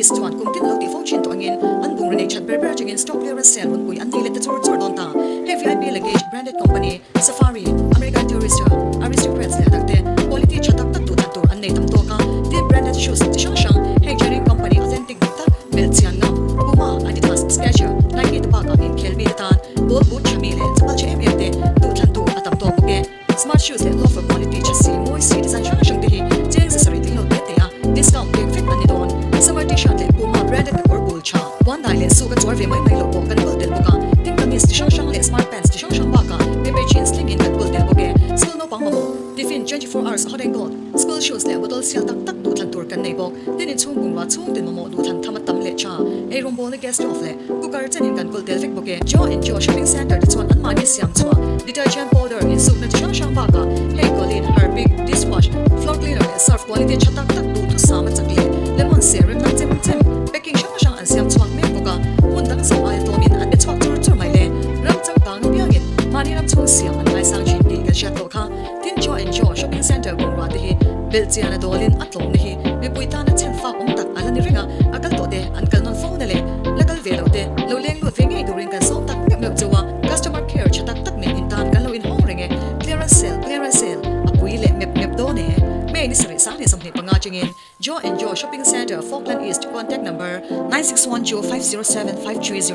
East chuan kum tin lo tih fo thin tawh angin an bungraw nei that ber ber atangin stock clearance sale hunpui an nei let ta chur chur dawn ta. Hei VIP luggage branded company Safari, American Tourister, Aristocrats leh a dangte quality tha tak tak duh that tur an nei tam tawk a. Tin branded shoes chi hrang hrang heng training company authentic dik tak belh chian ngam Puma, Adidas, Skechers, Nike te bakah inkhel mi te tan ball boot tha mi leh chapal tha em em te duh thlan tur a tam tawk bawk e. Smart shoes leh loafer quality tha si, mawi si design hrang hrang te hi cheng za sarih tling lo te te a discount pek vek an ni dawn. Summer t-shirt leh Puma branded kekawr bul tha, puan dai leh suit a chuar ve mai mai loh pawh kan kawl tel bawk a. Tin kamis chi hrang hrang leh smart pants chi hrang hrang bakah pepe jeans thlengin kan kawl tel bawk e. School naupang mamawh, tiffin 24 hours hot and cold, school shoes leh bottle sial tak tak duhthlan tur kan nei bawk. Tin inchhung bungrua chhungtin mamawh duhthlan tham a tam leh tha, eirawngbawlna gas stove leh cooker chenin kan kawl tel vek bawk e. Joe and Joe shopping centre te chuan anmahni siam chhuah detergent powder insukna chi hrang hrang bakah hei Colin, Harpic, dishwash, floor cleaner leh surf quality tha tak tak duhthusam a chak leh lemon ser remna chem chem packing hrang hrang an siam chhuak mek bawk a, hmun dang zawh aia tlawmin an be chhuak chur chur mai le. Ram changkang apiangin mahni ram chhung siam an ngaisang thin tih kan hriat tawh kha. Tin Joe and Joe shopping centre bungrua te hi belhchian a dawlin a tlawmna hi mipui tana chhen fak awm tak a la ni reng a, a kal tawh te an kal nawn fo na leh la kal ve loh te lo leng lut ve ngei turin kan sawm tak meuh meuh cheu a, customer care tha tak tak nen in tan kan lo inhawng reng e, clearance sale clearance sale a pui leh mep mep dawn e. May ni sarih sang leh 25 chengin Joe and Joe shopping centre Falkland East contact number 9612507530.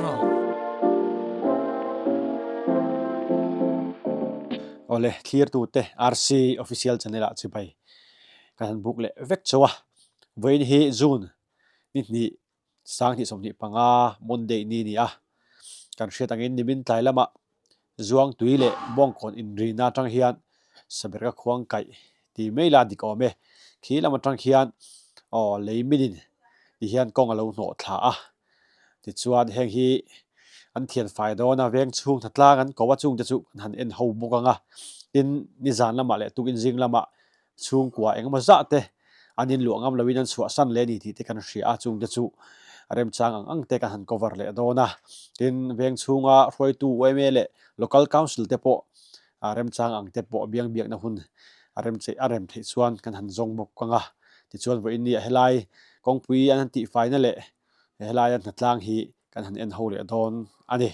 Awle, thlirtute RC Official Channel ah chibai kan han buk leh vek chauh a. Vawiin hi June ni hnih sang hnih 25 Monday ni a ni a. Kan hriat angin nimin tlai lamah Zuangtui leh Bawngkawn inrina atang hian Saberka khuang kaih tih mai la dik awm e. Khi lam atang khian aw lei minin ti hian kawng a lo hnawh thla a. Tichuan heng hi an thian fai dawn a, veng chhung tha tlang an ko a chungte chu kan han en ho bawk ang a. Tin, nizan lamah leh tukin zing lamah chhungkua engemaw zah te an inluah ngam loin an chhuahsan leh a ni tih te kan hria a, chungte chu remchang ang ang te kan han cover leh dawn a. Tin, veng chhunga hruaitu yma leh Local Council te pawh remchang ang te pawh biang biakna hun a remcheih a rem theih chuan kan han zawng bawk ang a. Tichuan vawiin ni ah helai kawngpui an han tihfaina leh helaia hnatlang hi kan han en ho leh dawn a ni.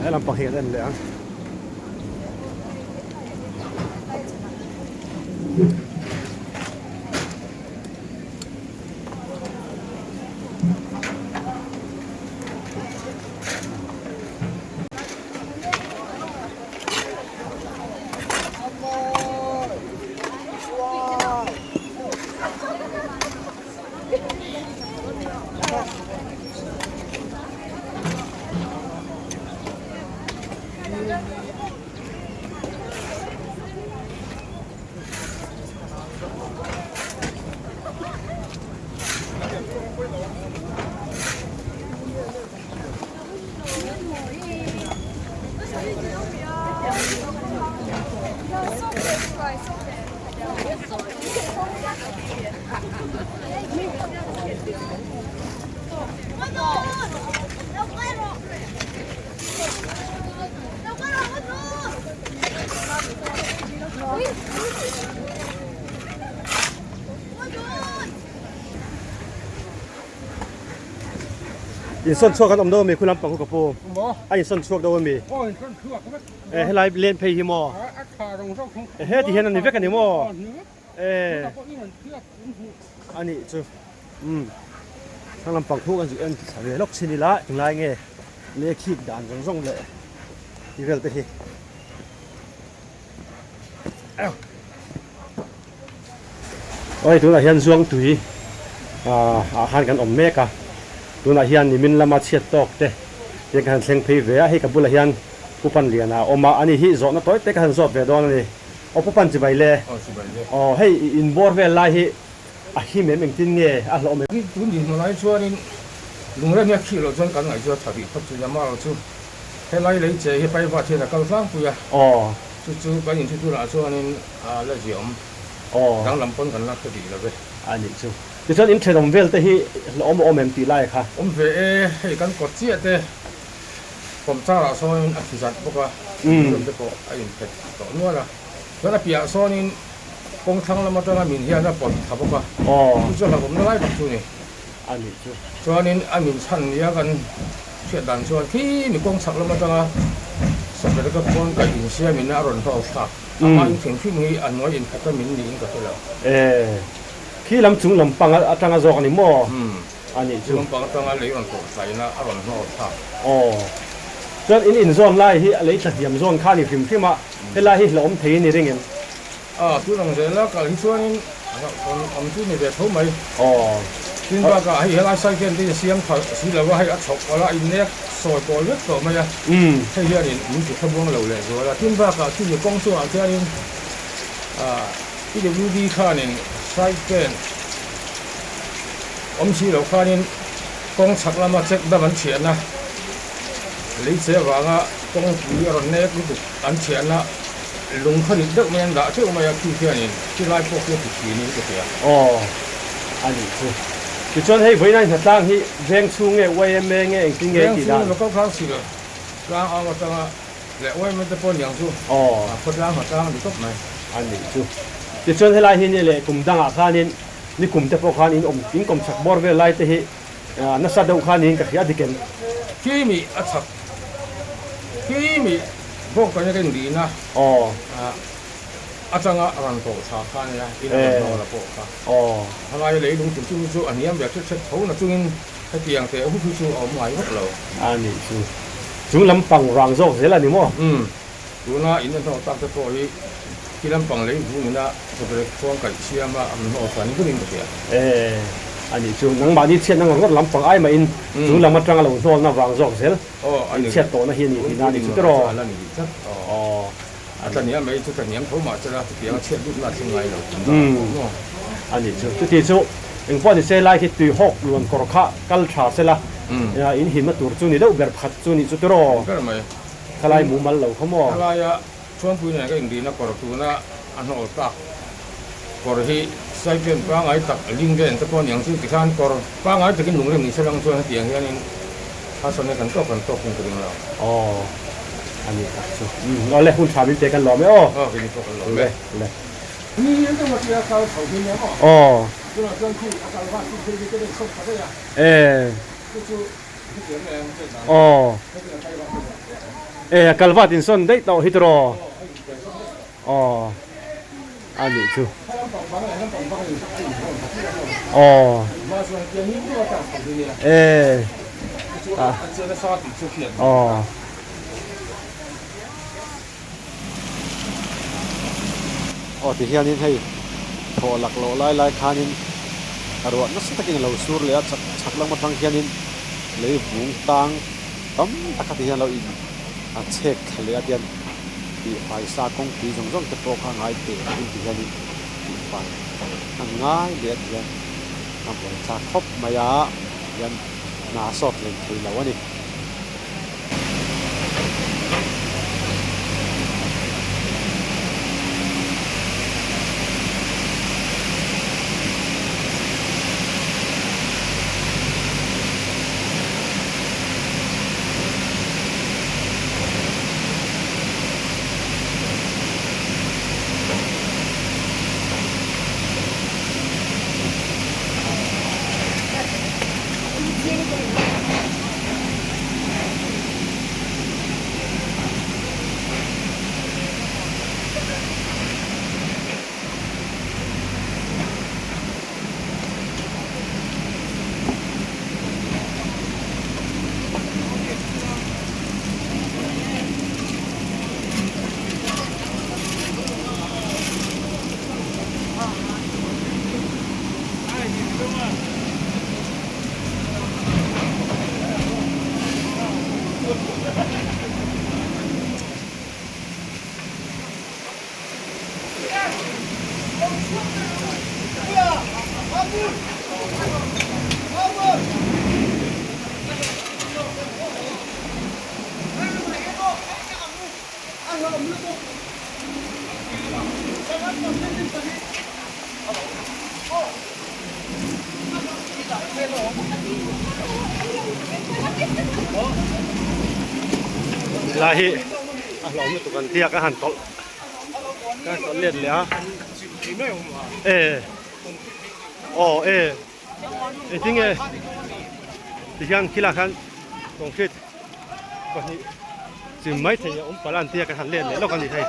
He lampang hi kan en leh ang. Insawn chhuak an awm deuh a mi khu lampang khu ka pu a insawn chhuak deuh a mi e helai len phei hi maw he ti hian a ni vek a ni maw e a nih chu umm thlang lampang khu kan zuk en thla ve lawk chin ila englai nge lei khik dan zawng zawng leh ti vel te hi Aw hei tunah hian Zuangtui ah khan kan awm mek a, tunah hian nimin lama chhiat tawk te tiang ka han thleng phei ve a, hei ka bulah hian Pu Panliana a awm a, ani hi zawhna tawi te ka han zawt ve dawn a ni. Aw Pu Pan chibai le, aw hei i inbawr vel lai hi a him em engtin nge a hlawh awm em? Tun dinhmun lai chuanin lungrem hi a khih loh chuan kan ngaihtuah tha rih phawt chu Yamaha chu helai lei che hi Paivat hian a kal tlangpui a, chu chu kan inhre tunah chuanin a la ziaawm danglam pawn kan la hre rih lo ve. A nih chu. Tichuan in thenawm vel te hi hlawhawm a awm em tih lai kha? Awm ve e, hei kan kawt chiah te kawmchar ah sawnin a thi zat bawk a, thenawm te pawh a inphet tawh nual a. Chuan a piah sawnin kawng thlang lam atanga min hian a pawt thla bawk a, chu chu hlauhawmna lai tak chu a ni. A nih chu. Chuanin a min chhan nia kan hriat dan chuan khi mi kawng chhak lam atanga Sapereka khuan kaih insiamin a rawn hlawk thlak. Amah in hrim hrim hi a hnuai inkhat a min niin ka hre lo. E, khi lam chung lam pang atanga zawk a ni maw? A nih chu. Chung lam pang atanga lei rawn tawh thlaina a rawn hlawk thlak. Aw. Chuan in inzawn lai hi a lei thlahniam zawn kha a ni hrim hrim a, helai hi hlauhawm thei a ni ring em? A, tun ang zela kal hi chuanin hlauhawm awm chu ni ve tho mai. Aw. Tin bakah hei helai cycle te in siam khalh si lo a, hei a chhawk pawlh a, innek sawi kawi vek tawh mai a. Hei hianin min ti thlamuang lo leh zual a. Tin bakah chumi kawng chungah khianin PWD khanin cycle awm si loh khanin kawng chhak lama check dam an chhiahna lei che avanga kawngpui a rawn nek lutuk an chhiahna Lung kha rit deuh mai an dah teuh mai a, khi khianin khi lai pawh khi a ti thin in ka hria. Aw, a nih chu. Tichuan hei vawiin a inhna tlang hi veng chhung nge YMA nge engtin nge tih dan? Veng chhung local council tlang au atanga leh YMA te pawh niang chu khaw tlang hna tlang a ni tawp mai. A nih chu. Tichuan helai hi ni leh kum dangah khanin ni kum te pawh khan in awm in kawm chak bawr vel lai te hi nasa deuh khan niin ka hria a diken. Khi mi a chak khi mi Bawk kan rin dihna atanga ran tawh tha kha ania, in a rawn hnawl a pawh kha. Helai lei lung chung chu a hniam ve hret hret tho na chungin hetiang teh huk hi chu a awm ngai vek lo. A nih chu. Chung lampang rang zawk zel a ni maw? Umm. Tuna in a hnawl tak te pawh hi khi lampang lei vungina Sabrek khuang kaih siam a rawn hnawl tha ni berin ka hria. E. A nih chu. Nangmahni chhiatna ngawr ngawr lampang ai mahin chung lam atanga lo hnawlna vang zawk zel. Aw, a ni. Chhiat tawhna hi a ni tihna a ni chu tiraw? A la ni rih tlat. Aw. A tla hniam mai chu tla hniam tho mah che la, chutiang a chhiat lutna a thleng ngai lo tum dang a pawh maw? A ni chu. Chuti chu engpawh ni se lai khi tui hawk luan kawr kha kal tha se la, in himna tur chu ni deuh ber pakhat chu ni chu tiraw? Ni ber mai. Khalai mumal lo kha maw? Khalaia Chuanpui nen ka inrihna kawr tuna a hnawl tak kawr hi cyclone pangngai tak ling ven te pawh aniang chu tikhan kawr pangngai takin lungrem ni se lang chuan hetiang hianin harsatna kan tawk kan tawk in ka ring lo. Aw a ni tak chu. Umm awle hun tha min pe kan lawm e aw. Aw kei ni pawh kan lawm e. Le. Ni an deuh a tia kal chho hi nia maw. Aw. Tunah chuan khi a kal vak chu thil hi ka rin sawm kha daih a. E. Chu chu hetiang nge ang chet dan. Aw. Hetiang a kai vak chu. E a kalvat in sawn daih tawh hi tiraw? Aw a nih chu. Aw e aw. Aw ti hianin hei thaw lak loh lai lai khanin a ruah nasa takin a lo sur leh a, chak chhak lam atang hianin lei vung tang tam tak kha ti hian a lo in a chhek thla leh a tian tihfai sa kawngpui zawng zawng te pawh kha a ngai teh lovin ti hianin tihfai a ngai leh a ti hian a buaithlak khawp mai a hian hna sawt reng thei lo a ni. Lai hi a hlauhawm lutuk an tia ka han tawlh ka han tawlh let leh a e aw e engtin nge tihian khilai khan concrete pahnih chim mai thei a awm palh a an tia ka han let leh lawk a ni hei.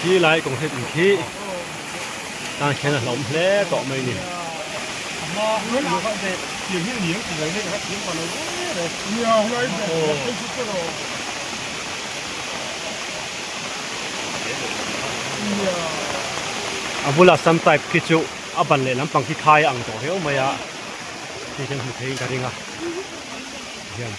Khi lai kawng hret in khi tan khian a hlauhawm hle tawh mai a ni. A bula sun type khi chu a ban leh lampang khi khai a ang tawh riau mai a khi hian hmu theiin ka ring a hian.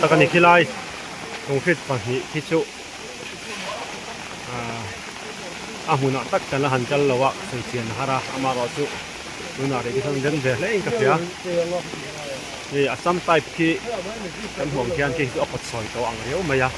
Tak a ni khilai concrete pahnih khi chu ah a hmunah tak kan la han kal lo a sawi chian a har a amaherawh chu tunah rih te chuan den ve hle in ka hria hei Assam type khi kan hmuh ang khian khi chu a kawt sawi tawh ang riau mai a.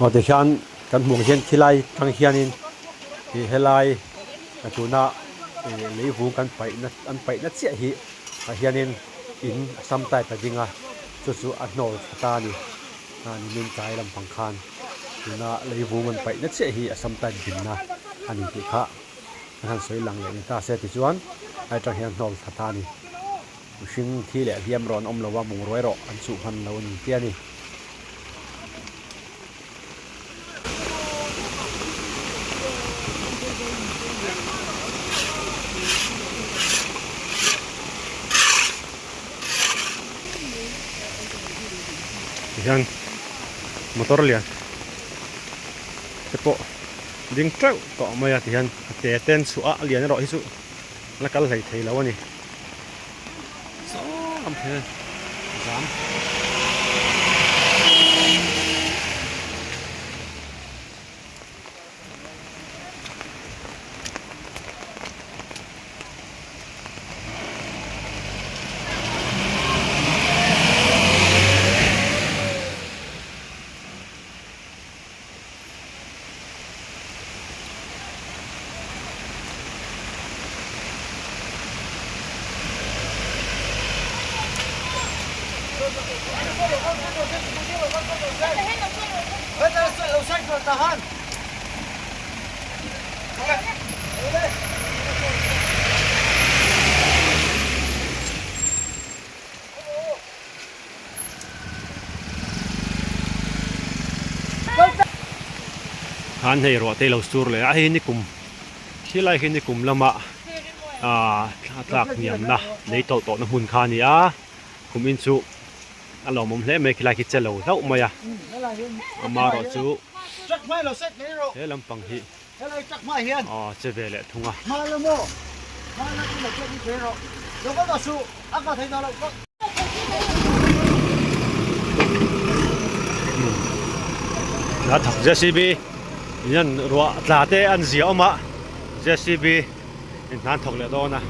Aw tikhian kan hmuh ang hian khilai tang hianin ih helai tuna ih leivung kan paihna an paihna chiah hi ah hianin in Assam type a ding a chu chu a hnawl thla ta a ni. A nimin tlai lampang khan tuna leivung an paihna chiah hi Assam type dinna a ni tih kha an han sawi lang leh ni ta se tichuan a atang hian hnawl thla ta a ni. Mihring thi leh hliam erawh an awm lo a, bungrua erawh an chuh hman lo a ni tih a ni. Tihian motor lian te pawh ding teuh tawh mai a tihian a te te an chhuah a a lian erawh hi chu la kal hlei thei lo a ni saw lam thei a zam. Khan hei ruah te lo sur leh a hei hi nikum khilai khi nikum lama ah a tlak hniamna lei tawlh tawhna hmun kha a ni a kum in chu a lawmawm hle mai khilai khi che lo hlauh mai a amaherawh chu he lampang hi aw che ve leh thung a. A thawk JCB in an ruah tla te an zia awm a JCB in hna an thawk leh dawn a.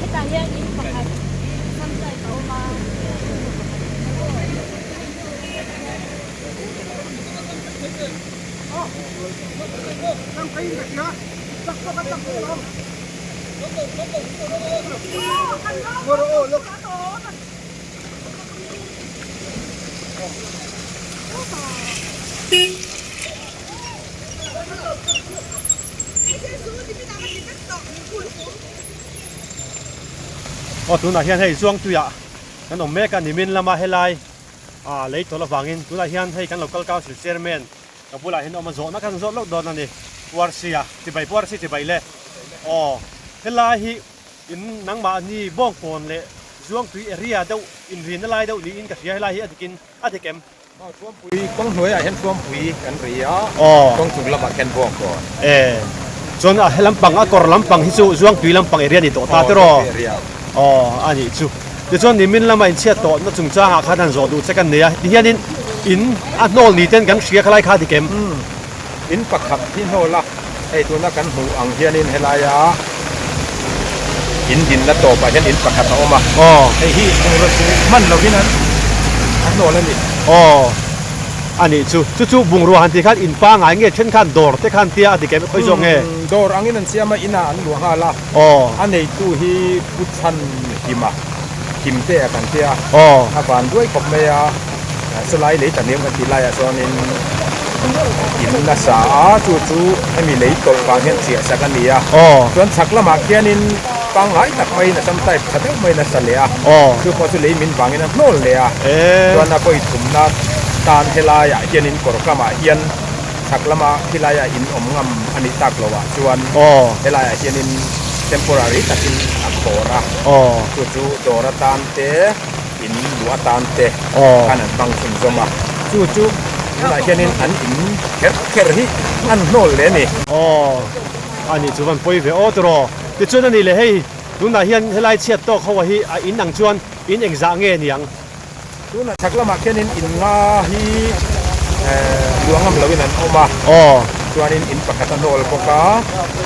Hetah hian in pakhat sam type a awm a. Aw tunah hian hei Zuangtuiah kan awm mek a nimin lama helai ah lei tawlh avangin tunah hian hei kan local council chairman ka bulah hian awm a zawhna khan zawt loh dawn a ni Puarsia chibai Puarsi chibai le aw helai hi in nangmahni Bawngkawn leh Zuangtui area deuh inrina lai deuh niin ka hria helai hi a dikin a dik em? Thuampui kawng hnuaiah hian Thuampui kan ri a, kawng chung lamah khian Buangkawn. E, chuan a he lampang a kawr lampang hi chu Zuangtui lampang area ni tawh ta tiraw? Aw, a nih chu. Tichuan nimin lama inchhiat tawhna chungchangah khan han zawh duh che kan nei a, tihianin in a hnawl ni ten kan hria khalai kha dik em? In pakhat hi hnawl a, hei tuna kan hmuh ang hianin helaia in dinna tawpah hian in pakhat a awm a, hei hi bungraw chu hman lovin an hnawl a ni. Aw, a nih chu. Chu chu bungrua han tih khan in pangai nge then khan dawr te khan tia a dik em khawi zawk nge? Dawr angin an siam a, inah an luah nghal a, a neitu hi Pu Chhan Hima, Himte a kan tia, a van duai khawp mai a. Chulai lei ta hniam kan tih laiah chuanin in nasa a, chu chu hemi lei tawlh vang hian chiah sak a ni a. Chuan chhak lamah khianin pangngai tak maiin a sam type tha deuh maiin a sa leh a, chu pawh chu lei min vangin a hnawl leh a. Chuan a vawi thumna tan helaiah hianin kawr kamah hian chhak lama khilaiah in awm ngam a nih tak loah chuan helaiah hianin temporary takin a khawr a, chu chu dawr atan te. In luah atan te khan an hmang chhunzawm a, chu chu tunah hianin an in kher kher hi an hnawl hle a ni. Aw, a nih chu van pawi ve aw tiraw. Tichuan a nih leh hei tunah hian helai chhiat tawk ho hi a in ang chuan in engzah nge niang? Tunah chhak lamah khianin in nga hi luah ngam loin an awm a, chuanin in pakhat a hnawl bawk a,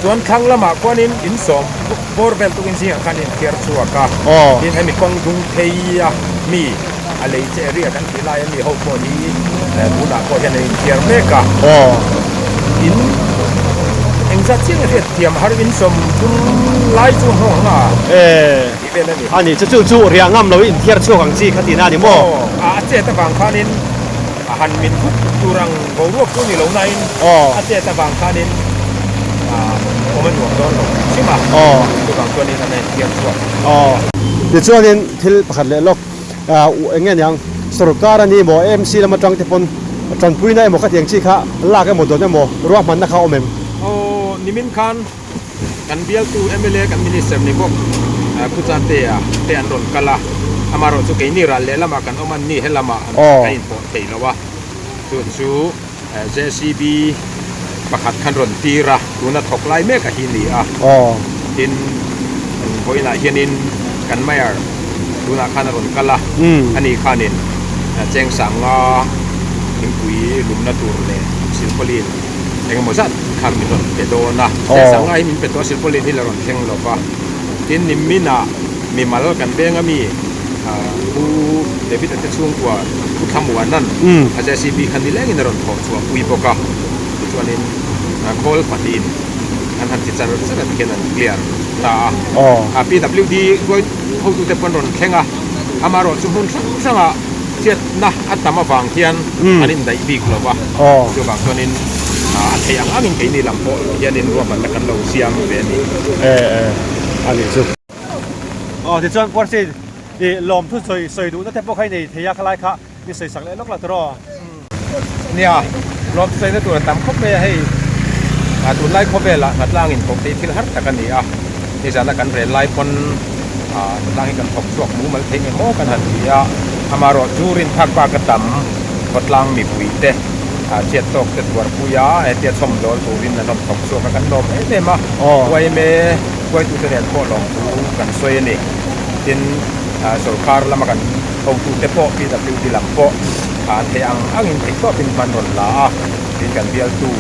chuan thlang lamah khuanin in sawm. Bawr vel tukin zingah khan inthiar chhuak a, tin hemi kawng dung phei a mi a lei che area kan tih lai a mi ho pawh hi tunah pawh hian an inthiar mek a, in engzat chiang a hriat thiam har in sawm thum lai chu a nghawng ang a tih vel a ni. A ni, chu chu chu riah ngam lo inthiar chhuak ang chi kha tihna a ni maw? Aw, a chet avang khanin a han min thut tur ang boruak chu ni lo nain a chet avang khanin awm a nuam dawn lo hrim a, chuvang chuanin an enthiam chhuak. Tichuanin thil pakhat leh lawk eng nge niang sorkar a ni maw AMC lam atang te pawn tanpuina emaw khatiang chi kha lak emaw dawn emaw ruahmanna kha a awm em? Aw, nimin khan Kan bialtu mla kan minister ni bawk Pu Chatea te an rawn kal a, amaherawhchu keini ral lehlamah kan awm a ni helamah kan inpawh thei lo a, chu chu JCB pakhat khan rawn tir a, tuna thawk lai mek a hi ni a, tin vawiinah hianin kan mayor tunah khan a rawn kal a, ani khanin Chengsanga thingpui lumna tur leh silpauline Eng emaw zat khan min rawn pe dawn a, Sesanga hi min pe tawh a, silpauline hi la rawn thleng lo va. Tin, niminah mimal kan veng a mi Pu David a te chhungkua Pu Thlamuana'n a JCB kha nilengin a rawn thawh chhuah pui bawk a, tichuanin khawl pahnihin an han ti char char a tikhian an clear ta a. PWD hotute pawh an rawn thleng a, amaherawhchu hmun hrang hrangah Chhiatna a tam avang hian an indaih bik lo va, chuvang chuanin a theih ang angin keini lam pawh hianin ruahmanna kan lo siam ve a ni. E e a nih chu. Aw tichuan Puarsi i lawmthu sawi sawi duhna te pawh kha i nei thei a khalai kha i sawi sak leh lawk la tawh. Nia, lawmthu sawina tur a tam khawp mai a hei tunlai khawvelah hnatlang inkoh te hi thil har tak a ni a, nizana kan rel lai pawn Hnatlang hi kan thawk chhuak mumal thei nge maw kan han ti a, amaherawhchu rinphak bak a tam khawtlang mipui te Chhiat tawk te tuarpui a, hetia chhawm dawl turin an rawn thawk chhuak a, kan lawm em em a. YMA hruaitute nen pawh lawmthu kan sawi a ni. Tin, sorkar lama kan hotute pawh PWD lam pawh an theih ang angin theihtawpin hman rawn la a, tin kan bialtu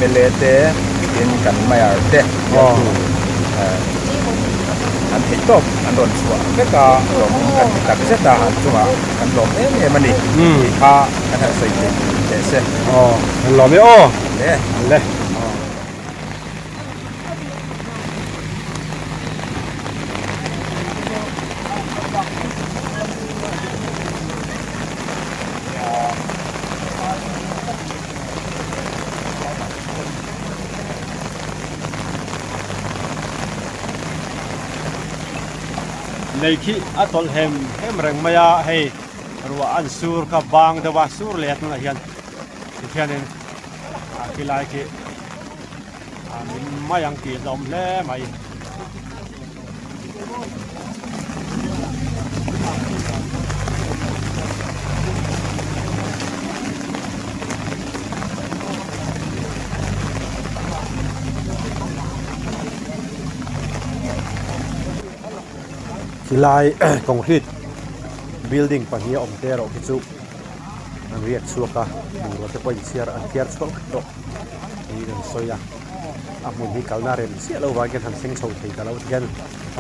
mla te, tin kan mayor te bialtu an theihtawp an rawn chhuah vek a, lawmawm kan ti tak zet a, an chungah kan lawm em em a ni tih kha kan han sawi thei teh se. Aw, kan lawm e aw. Le. Le. Lei khi a tawlh hem hem reng mai a, hei ruah an sur kha bang deuh a, sur leh a tunah hian tikhianin a khilai khi a min mai ang tih a awm hle mai. Khilai concrete building pahnih a awm te erawh khi chu an riak chhuak a bungrua te pawh in chhiar an thiar chhuak vek tawh niin an sawi a a hmun hi kalna rem chiah lo vang hian han thleng chho thei ta lo ti hian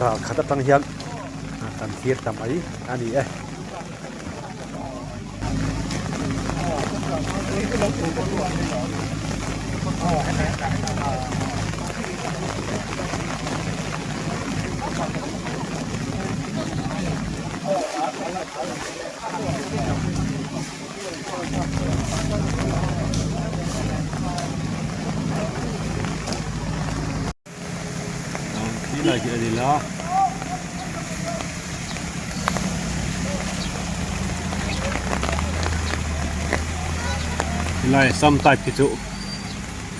ral khat atang hian kan thlir ta mai a ni e. Khi lai khi a ni la. Khi lai sam type khi chu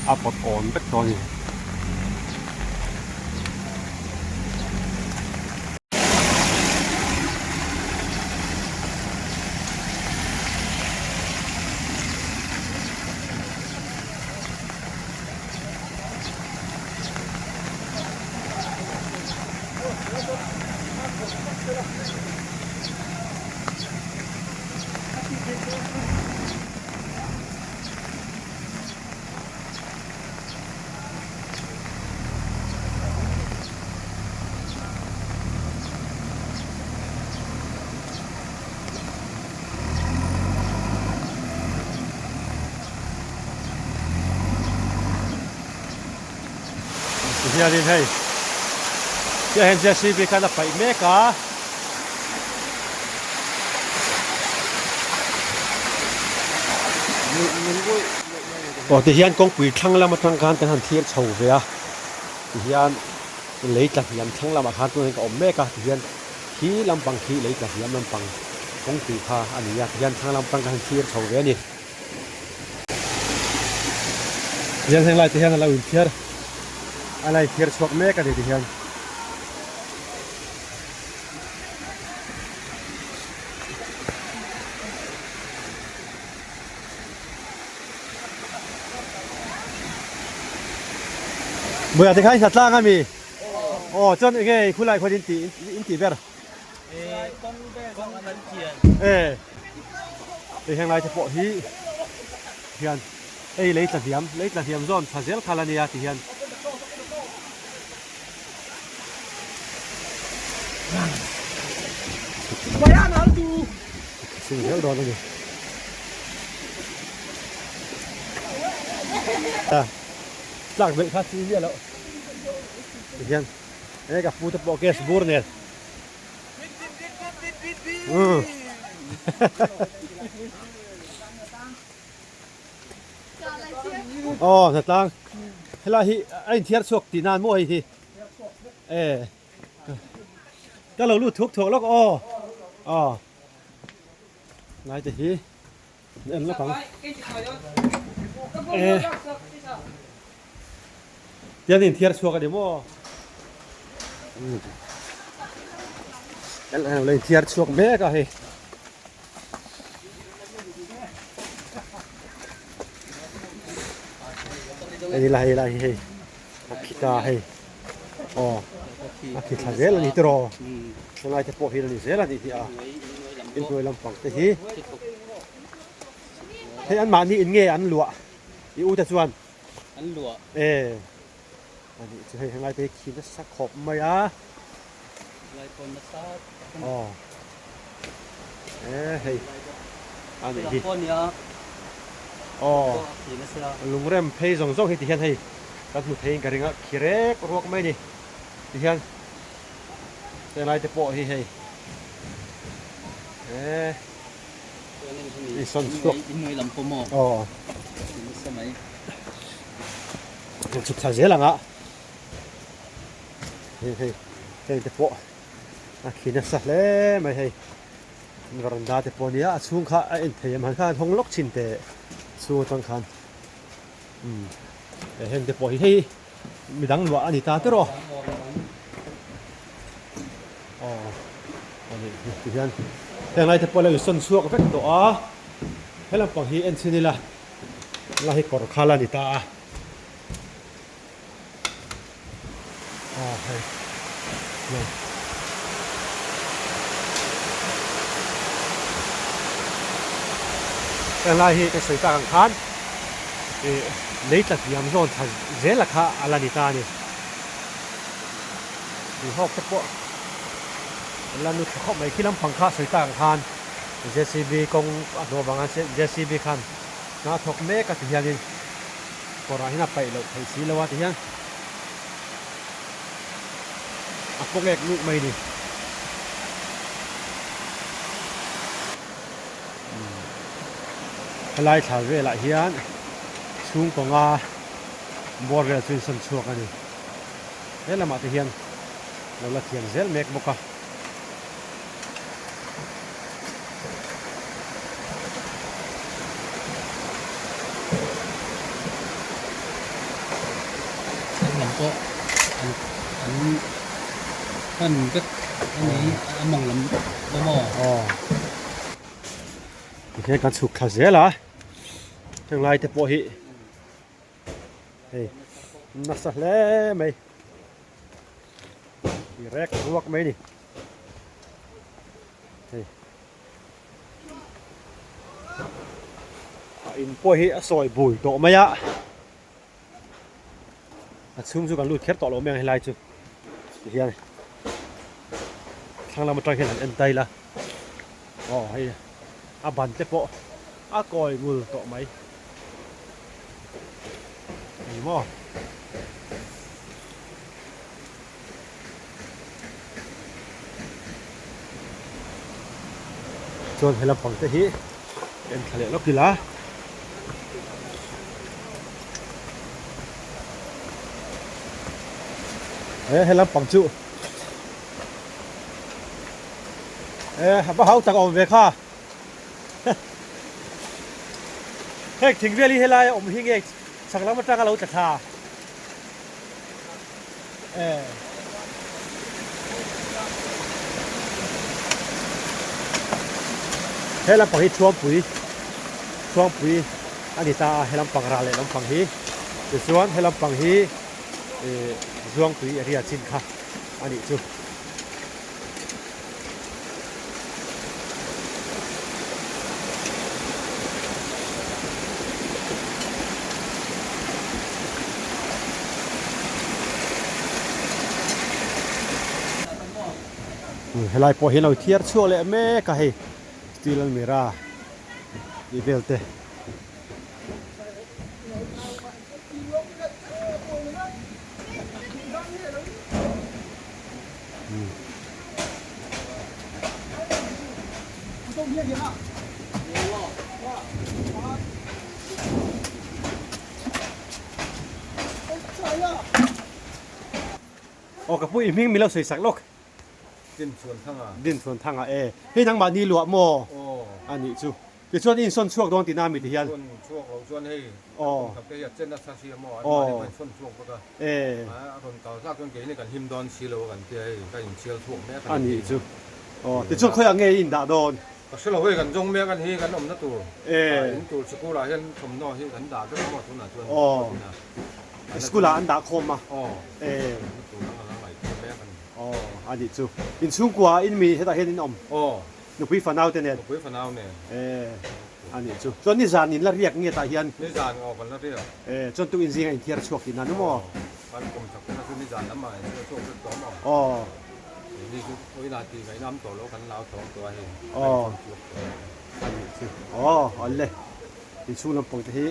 a pawt awn vek tawh a ni. Tihianin hei chiah hian JCB khan a paih mek a. Aw tihian kawngpui thlang lam atang khan kan han thlir chho ve a tihian lei tla hniam thlang lamah khan tunah hian ka awm mek a tihian khi lampang khi lei tla hniam lampang kawngpui kha a ni a tihian thlang lam atang khan han thlir chho ve a ni. Tihian heng lai te hian a lo inthiar a la inthiar chhuak mek a ni tihian. Buia te kha i hna tlang a mi? Aw chuan enge khulai khuan in tih in tih ber? E hei heng lai te pawh hi hian hei lei tla hniam lei tla hniam zawn tha zel khal a nia ti hian sing zel dawn a ni tlak belh kha chi miah loh ti hian e ka pu te pawh gas bur nen. Aw hnatlang helai hi a inthiar chhuak tih nan maw hei hi e ka lo lut thuak thuak lawk aw aw lai te hi en lawk ang e Tian inthiar chhuak a ni maw? Lo inthiar chhuak mek a hei. En ila hei lai hi hei a khi ta hei aw a khi thla zel a ni tiraw helai te pawh hi a ni zel a nih hi a inhnuai lampang te hi hei anmahni in nge an luah i u te chuan an luah e a nih chu hei helai te hi khi nasa khawp mai a helai pawh nasa aw e hei a nih hi aw lungrem phei zawng zawng hi ti hian hei kan hmu theiin ka ring a khi rek ruak mai a ni ti hian helai te pawh hi hei e aw chhuk thla zel ang a hei hei heng te pawh a khi nasa hle mai hei veranda te pawh a nia a chhung kha a en thei em han khan hawng lawk thin teh chhung atang khan umm heng te pawh hi hei midang luah a ni ta tiraw aw a nih hi ti hian heng lai te pawh a lo insawn chhuak vek tawh a he lampang hi en chhin ila la hi kawr khal a ni ta a aw hei hei heng lai hi ka sawi tak ang khan ih lei tla hniam zawn thla zel a kha a la ni ta a ni tuihawk te pawh an la nu thla khawp mai khi lampang kha sawi tak ang khan J_C_B kawng a hnawh vanga J_C_B khan hna a thawk mek a ti hianin kawrah hian a paih loh theih si lo a ti hian a kawng ek luh mai a ni. Helai thla velah hian chhungkawnga bawr vel chu insawn chhuak a ni. He lamah te hian lo la thiam zel mek bawk a. An lam pawh an an pan vek a ni a mawng lam pawh maw. Aw tikhian kan chhuk thla zel a heng lai te pawh hi hei nasa hle mai rek ruak mai a ni. Hei a in pawh hi a sawi bui tawh mai a a chhung chu kan lut kher tawh lo mai ang helai chu tihian thlang lam atang hian han en ta ila aw hei a ban te pawh a kawi ngul tawh mai ni maw. Chuan he lampang te hi en thla leh lawk ila. He he lampang chu e a va hau tak a awm ve kha. Heng thing vel hi helai a awm hi nge chhak lam atanga lo tla thla. He lampang hi Thuampui Thuampui a ni ta a he lampang ral leh lampang hi tichuan he lampang hi ih Zuangtui area chin kha a nih chu. Helai pawh hi a lo thiar chhuak leh mek a hei steel almirah tih vel te. Aw ka pu i hming min lo sawi sak lawk. Din chhuan thanga. Din chhuan thanga e. Hei nangmah ni luah maw? Aw. A nih chu. Tichuan i insawn chhuak dawn tihna mi ti hian. Sawn chhuak lo chuan hei a kum khat te hi a chen nasa si a maw an mahni pawh insawn chhuak vek a. A rawn kal hlak chuan keini kan him dawn si lo a kan tia hei ka inchhial chhuak mek a ni. A nih chu. Aw tichuan khawiah nge i indah dawn? Ka hre lo hei kan zawng mek a ni hi kan awmna tur in tur sikul ah hian thawmhnaw hi kan dah vek a maw tunah chuan. Aw. School ah an dah khawm a. Aw. E. Tur ang a la ngaihtuah mek a ni. Aw a nih chu. Inchhungkua in mi hetah hian in awm? Aw. Nupui fanau te nen? Nupui fanau nen. E a nih chu. Chuan nizan in la riak nge tah hian? Nizan aw kan la riak. E chuan tuk inzinga inthiar chhuak tihna ni maw? Aw. Kan kum chak tena chu nizan lamah inthiar chhuak vek tawh maw? Aw. Keini chu awina tih ngaihna am tawh lo kan lau thawng tawh a hei. Aw. A nih chu. Aw awle. Inchhung lampang te hi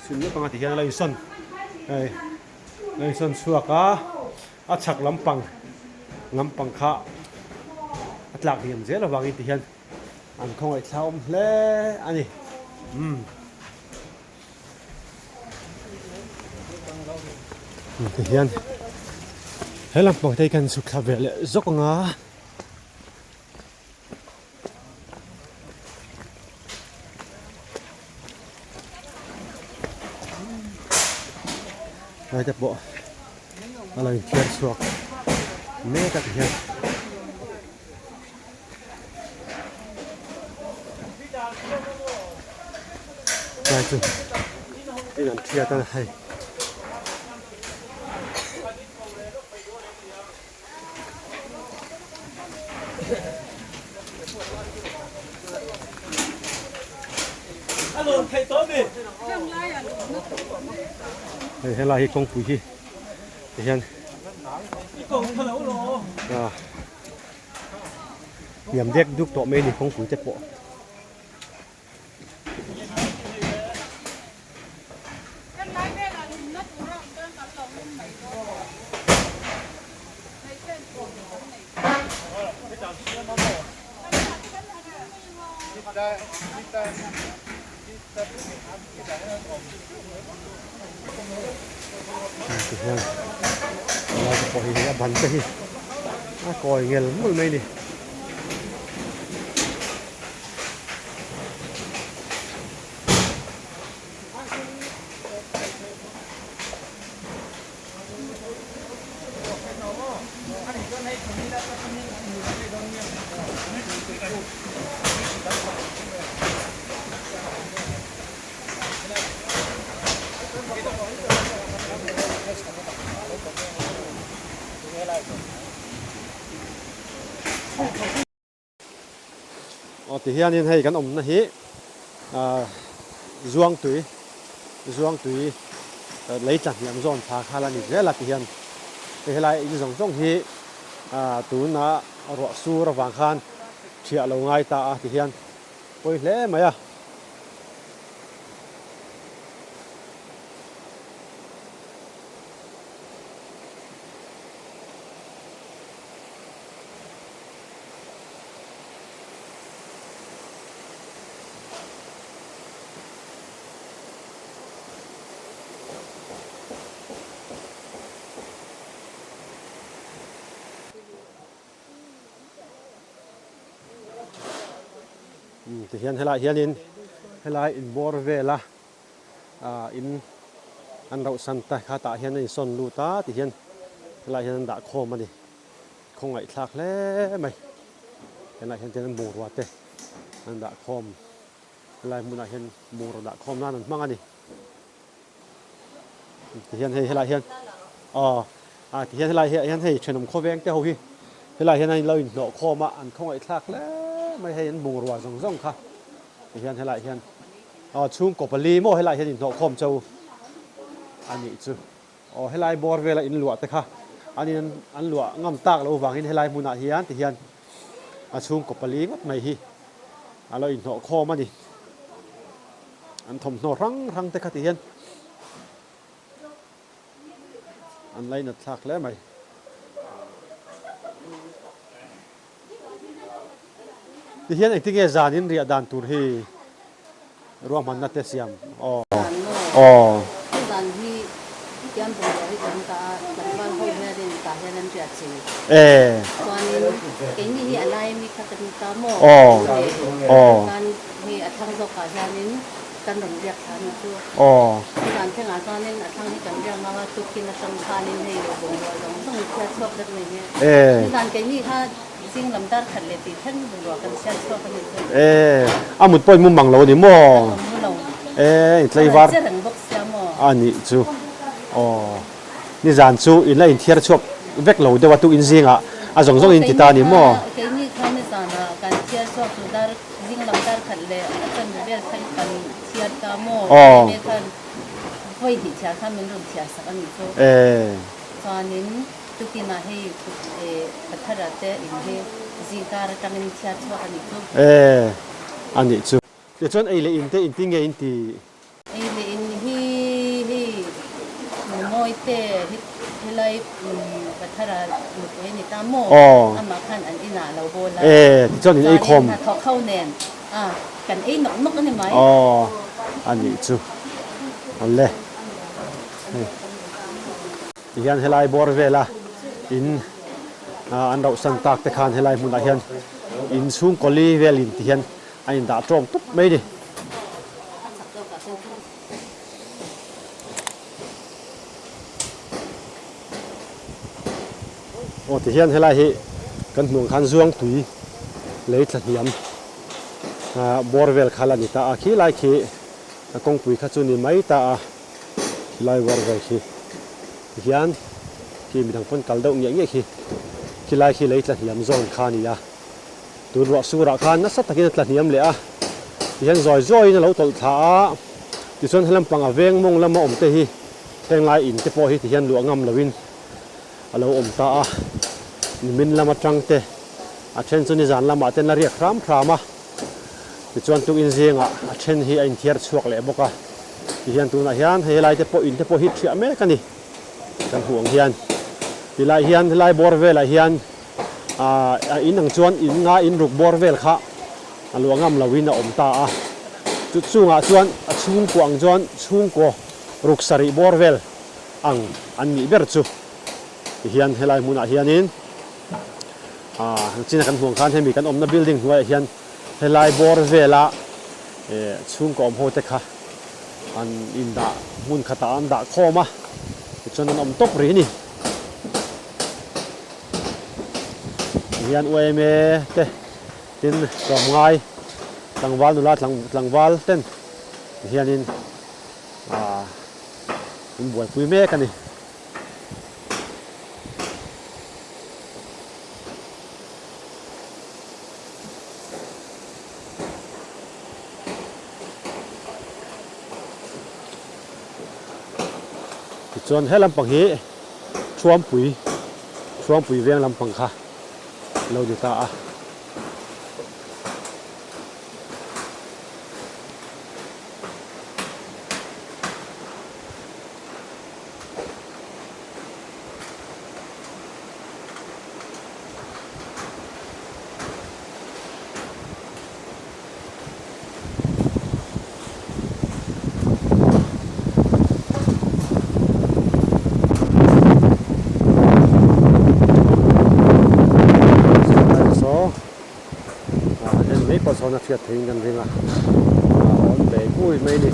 chhun lampang a ti hian a lo insawn hei a lo insawn chhuak a a chhak lampang lampang kha a tlak hniam zel avangin ti hian an khawngaih thla awm hle a ni umm ti hian he lampang te hi kan chhuk thla ve leh zawk ang a. Lai te pawh a lo inthiar chhuak mek a ti hian. Lai chu in an thiat a hei. Hei helai hi kawngpui hi tihian ah hniam dek duk tawh mai a ni kawngpui te pawh. Tihian helai te pawh hi a ban te hi a kawi ngel ngul mai a ni. Aw ti hianin hei kan awmna hi ah Zuangtui Zuangtui lei tla hniam zawn thla kha la ni zel a ti hian hei helai in zawng zawng hi ah tuna ruah sur avang khan thiah lo ngai ta a ti hian pawi hle mai a. Tihian helaiah hianin helai inbawr vela ah in an rauhsan ta kha tah hian a insawn lut a tihian helaiah hian an dah khawm a ni. Khawngaihthlak hle mai. Helaiah hian chuan bungrua te an dah khawm helai hmunah hian bungraw dah khawm nan an hmang a ni. Tihian hei helaiah hian aw ah tihian helai hian hei thenawm khawveng te ho hi helaiah hian an lo inhnawh khawm a an khawngaihthlak hle mai hei an bungrua zawng zawng kha tihian helaiah hian aw chhungkaw pali maw helaiah hian inhnawh khawm cho a nih chu. Aw helai bawr vela in luah te kha an in an luah ngam tak loh vangin helai hmunah hian ti hian a chhungkaw pali ngawt mai hi a lo inhnawh khawm a ni. An thawmhnaw hrang hrang te kha ti hian an lainat thlak hle mai. Ti hian engtinge zan in riah dan tur hi ruahmanna te siam aw. Zan maw? Aw. He zan hi hetiang bungrua hi kan dah a, tlangval ho hianin tah hian an riah chi. E. Chuanin keini hi a lai ami kha kan ta maw? Aw. Aw. Kan hei a thlang zawkah hianin kan rawn riak thla ni chu. Aw. He zan thlengah chuanin a thlang hi kan riak ngam a, tukin atang khanin hei bungrua zawng zawng chhiat chhuak vek mai hi. E. He zan keini kha Zing lam dar khat leh tih thleng bungrua kan chhiat chhuak a nih chu. E, a mut pawh i mu mang lo a ni maw? Ka mu lo. E, i tlaivar. Ka rawn che reng bawk sia maw? A nih chu. Aw. Nizan chu in la inthiar chhuak vek lo deuh a tu in zingah a zawng zawng in ti ta a ni maw? Keini kha nizanah kan thiar chhuak chu dar zing lam dar khat leh a chanve vel khan kan thiar ta maw? Keini khan vawi hnih thiar khan min rawn thiar sak a nih chu. Chuanin tukinah hei Pathara te in hi zingkar atangin thiar chhuak a nih chu. A nih chu. Tichuan ei leh in te inti nge inti? Ei leh in hi hei Numawi te hi helai Pathara nupui a ni ta maw? Amah khan an inah a lo bawl a. Tichuan in ei khawm. Chuanin hnathawk ho nen a kan ei nawk nawk a ni mai. Aw a nih chu. Awle. Hei. Tihian helai bawr vela in an rauhsan tak te khan helai hmunah hian in chhungkaw li velin tihian a indah tawng tup mai a ni. Aw tihian helai hi kan hmuh ang khan Zuangtui lei tla hniam bawr vel kha la ni ta a, khilai khi kawngpui kha chu ni mai ta a. Khilai war vel khi tihian khi midang pawn kal deuh ngiah ngiah khi khilai khi lei tla hniam zawn kha a ni a, tun ruah surah khan nasa takin a tla hniam leh a, tihian zawi zawiin a lo tawlh thla a, tichuan helam panga veng mawng lama awm te hi henglai in te pawh hi tihian luah ngam loin a lo awm ta a, nimin lam atang te a then chu nizan lamah ten la riak hram hram a. Tichuan tukin zingah a then hi a inthiar chhuak leh bawk a, tihian tunah hian hei helai te pawh in te pawh hi thiah mek a ni kan hmuh ang hian. Tilai hian helai bawr velah hian aah a in ang chuan in nga in ruk bawr vel kha a luah ngam loin a awm ta a, chu chungah chuan a chhungkua ang chuan chhungkaw ruk sarih bawr vel ang an nih ber chu tihian helai hmunah hianin. Aaa china kan hmuh ang khan hemi kan awmna building hnuaiah hian helai bawr vela eh chhungkaw awm ho te kha an indah hmun khatah an dah khawm a tichuan an awm tawp rih a ni. Tihian UMA te tin tlawmngai tlangval nula tlangval ten tihianin aaa an buaipui mek a ni. Tichuan he lampang hi Thuampui Thuampui veng lampang kha lo ni ta a. Saw en mai pawh sawn a hriat theihin kan ring a a awn ve bui mai a ni.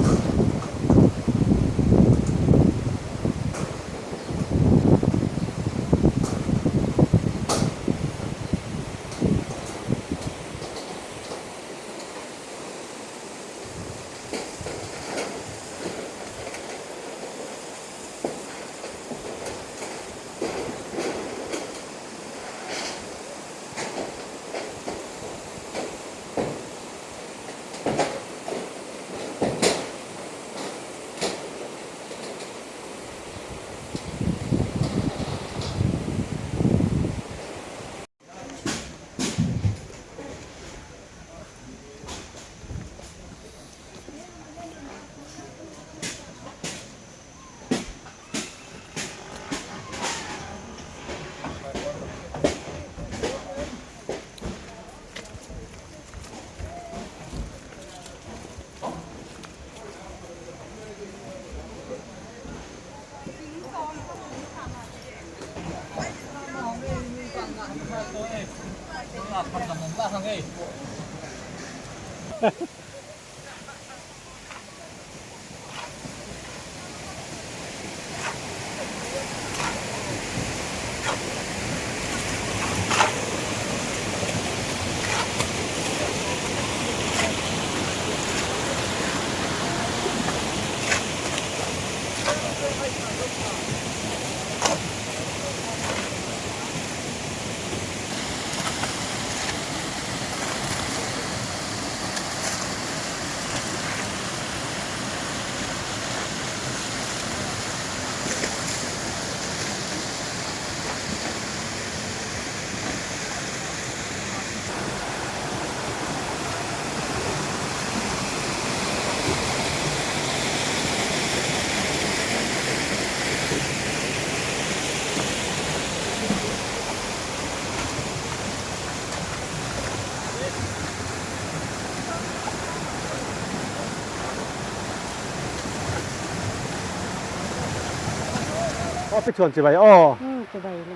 Aw pi chuan chibai aw. Umm chibai le.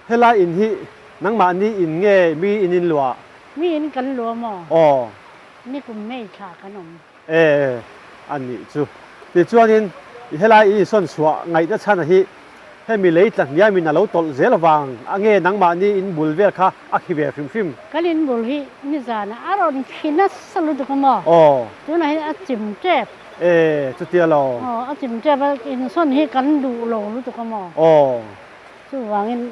Helai in hi nangmahni in nge mi in in luah? Mi in kan luah maw? Aw. Nikum May thla kan awm. E a nih chu. Tichuanin i helai i insawn chhuah ngaihna chhan hi hemi lei tla hniamin a lo tawlh zel vang a nge nangmahni in bul vel kha a khi ve hrim hrim? Kan in bul hi nizanah a rawn khi nasa lutuk a maw? Aw. Tunah hian a chim tep. E chutia lo. Aw a chim tep a, insawn hi kan duh lo lutuk a maw? Aw. Chuvangin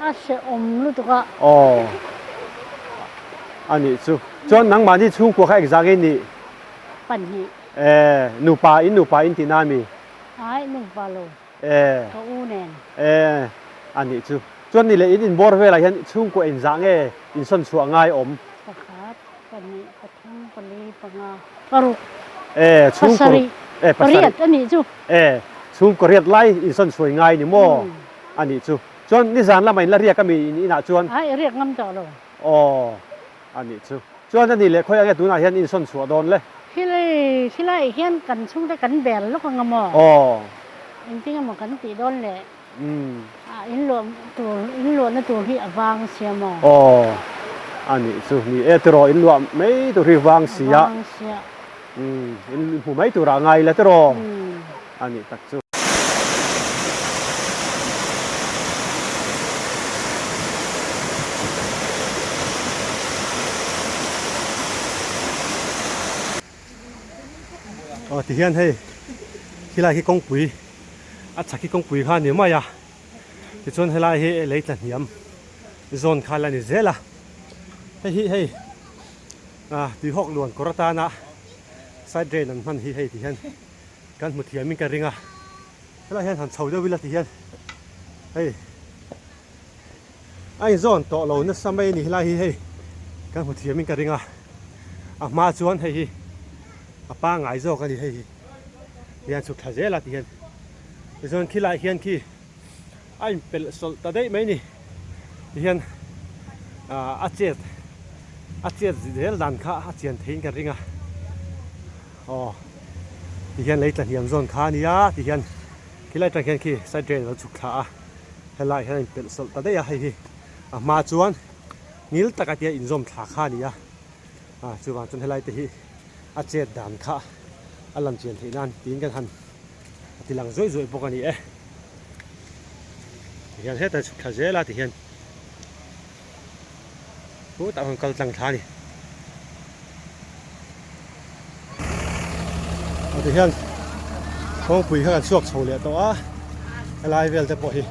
a hrehawm lutuk a. Aw. A nih chu. Chuan nangmahni chhungkua kha engzah nge nih? Pahnih. E, nupa in nupa in tihna a mi? Ai, nupa lo. E. Ka u nen. E, a nih chu. Chuan ni leh in inbawr velah hian chhungkua engzah nge insawn chhuah ngai awm? Pakhat, pahnih, pathum, pali, panga, paruk. E, chhungkua. Pasarih. E, pasarih. Pariat a nih chu. E, chhungkaw riat lai insawn chhuai ngai ni maw? A nih chu. Chuan nizan lamah in la riak a mi in inah chuan? Ai, riak ngam tawh lo. Aw, a nih chu. Chuan a nih leh khawi ange tunah hian insawn chhuah dawn le? Khilai, khilaiah hian kan chhungte kan bel lawk anga maw? Aw. Engtin emaw kan tih dawn le? Umm. A inluah tur, inluahna tur hi a vang sia maw? Aw, a nih chu. Ni e tiraw, inluah mai tur hi vang sia. A vang sia. Umm, in hmu mai turah ngai ila tiraw? A nih tak chu. Aw tihian hei khilai khi kawngpui a chhak hi kawngpui kha a ni mai a tichuan helai hi lei tla hniam zawn kha la ni zel a hei hi hei. Ah tuihawk luan kawr atana side drain an hman hi hei ti hian kan hmu thiam in ka ring a helai hian han chho deuh ila ti hian hei a inzawn tawh lo nasa mai a ni helai hi hei kan hmu thiam in ka ring a a hma chuan hei hi a pangai zawk a ni hei hi hian chhuk thla zel a ti hian tichuan khilai hian khi a inpelh sawlh ta daih mai a ni tihian ah a chet a chet zel dan kha a chian theiin ka ring a aw tihian lei tla hniam zawn kha a nia tihian khilai atang khian khi side drain a lo chhuk thla a helaiah hian a inpelh sawlh ta daih a hei hi a hma chuan ngil taka tia inzawm thla kha a ni a ah chuvang chuan helai te hi a chet dan kha a lan chian theih nan tiin kan han a ti lang zuaih zuaih bawk a ni e tihian hetah chhuk thla zel a tihian khutah khawn kal tlang thla a ni aw tihian kawngpui kha kan chhuak chho leh tawh a helai vel te pawh hi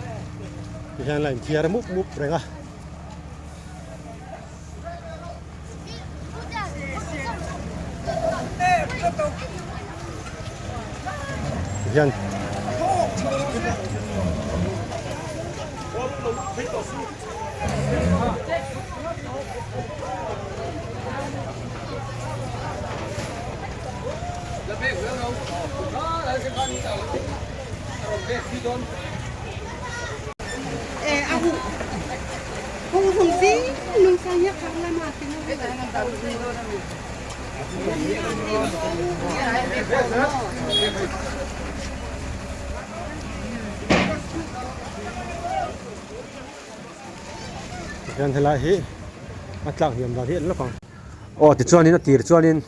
tihian la inthiar mup mup reng a. Hian Tihian helai hi a tlak hniam dan hi an lawk ang. Aw tichuanin a tir chuanin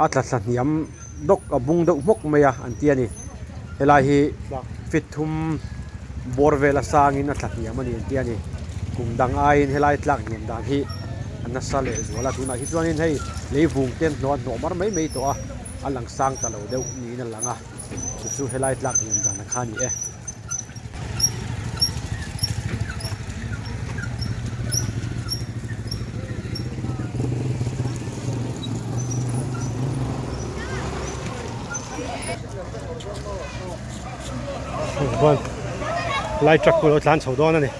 a tla thla hniam dawk a bung deuh hmawk mai a an ti a ni. Helai hi feet thum bawr vel a sangin a tla hniam a ni an ti a ni. Kum dang aiin helai tlak hniam dan hi a nasa leh zual a tunah hi chuanin hei lei vung te an hnawh a hnawh mar mai mai tawh a a lang sang ta lo deuh niin a lang a chu chu helai tlak hniam dan a kha a ni e. Chuan lai truck pawh a lo tlan chho dawn a ni.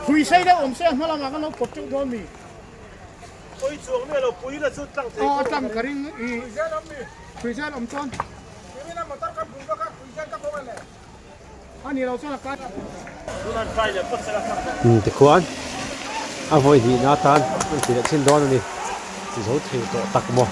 Phui sei deuh awm se a hma lamah kan lo pawt teuh dawn mi. Pui chuang mi a lo pui la chu tlang thei Aw a tlang ka ring i phui zel awm chuan. A ni lo chuan a kai. Tikhuan a vawi hnihna atan an ti leh chin dawn a ni. Ti zo thei tawh tak maw?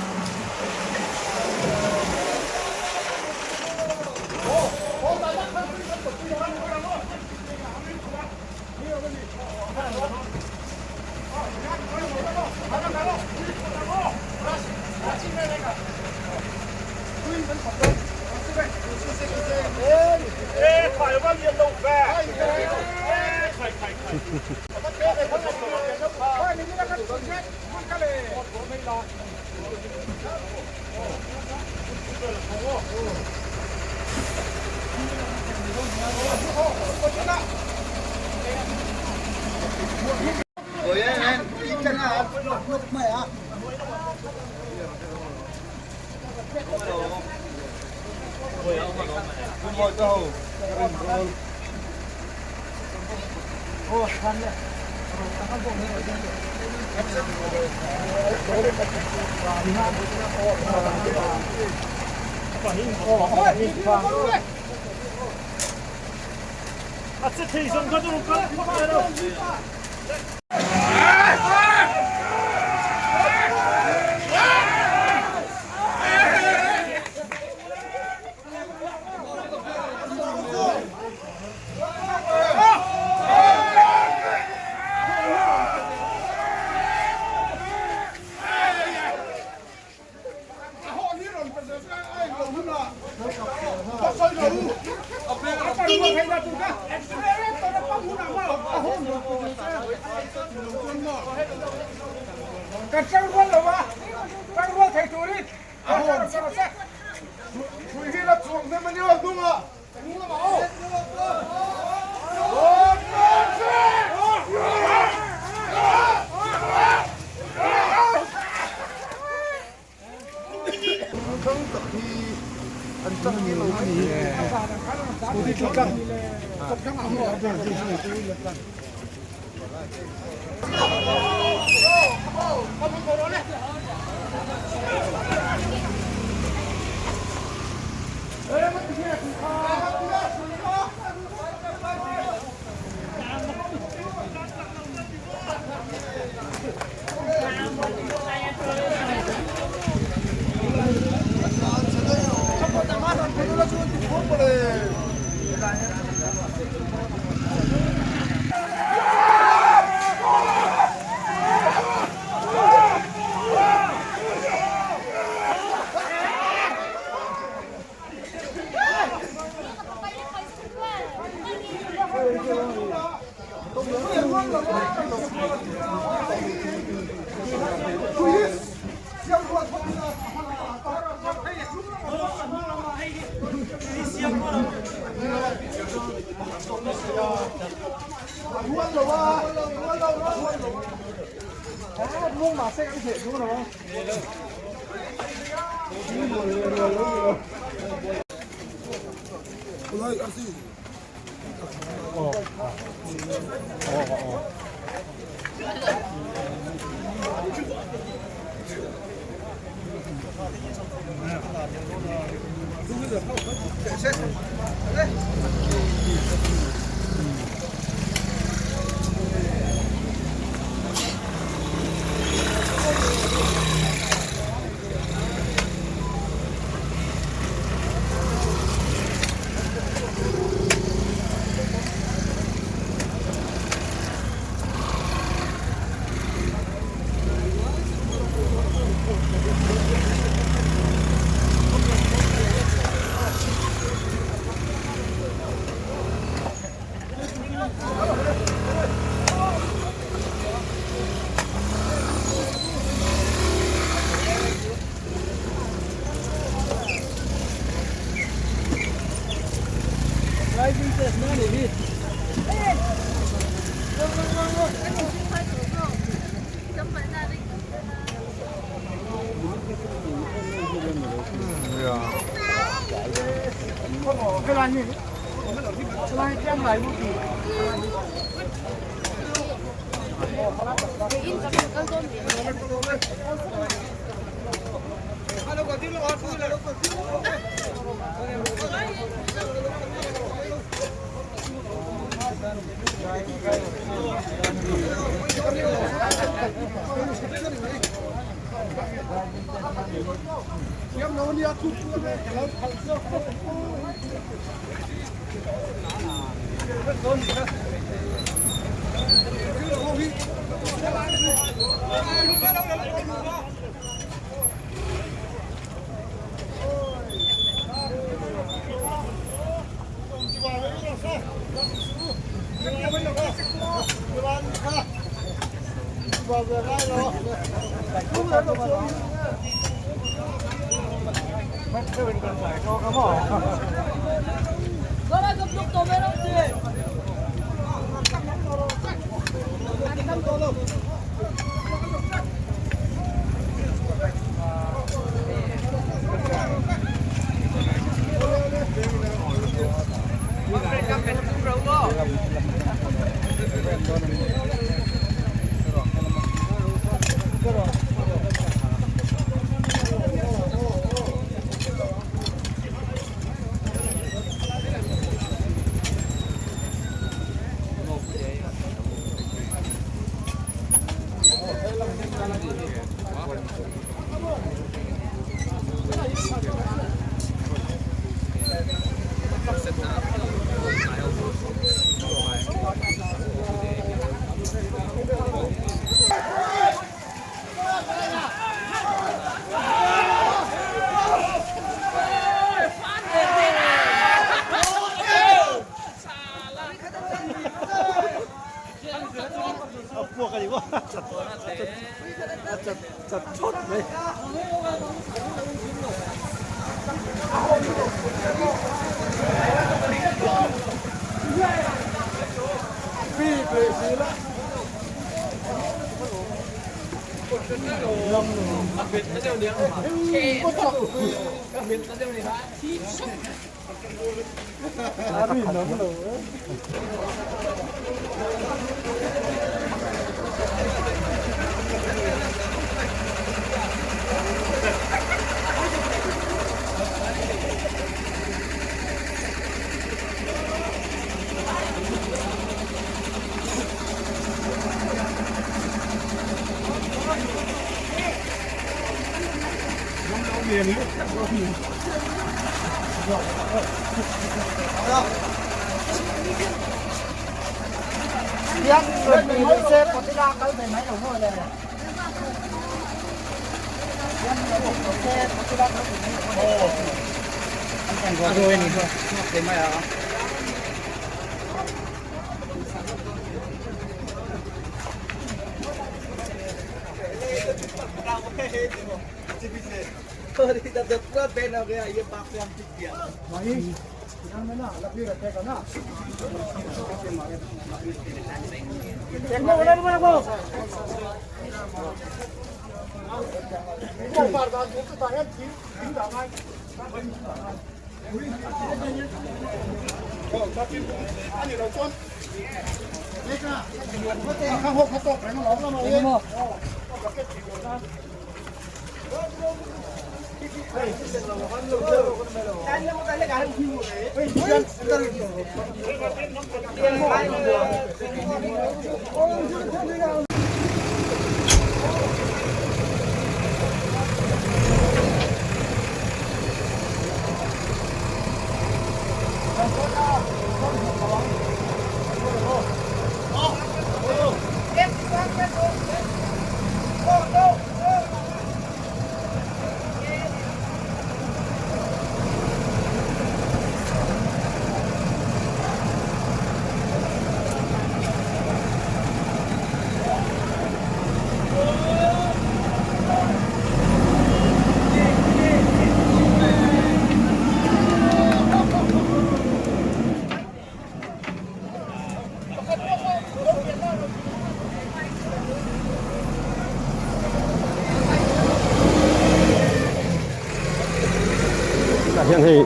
Tah hian hei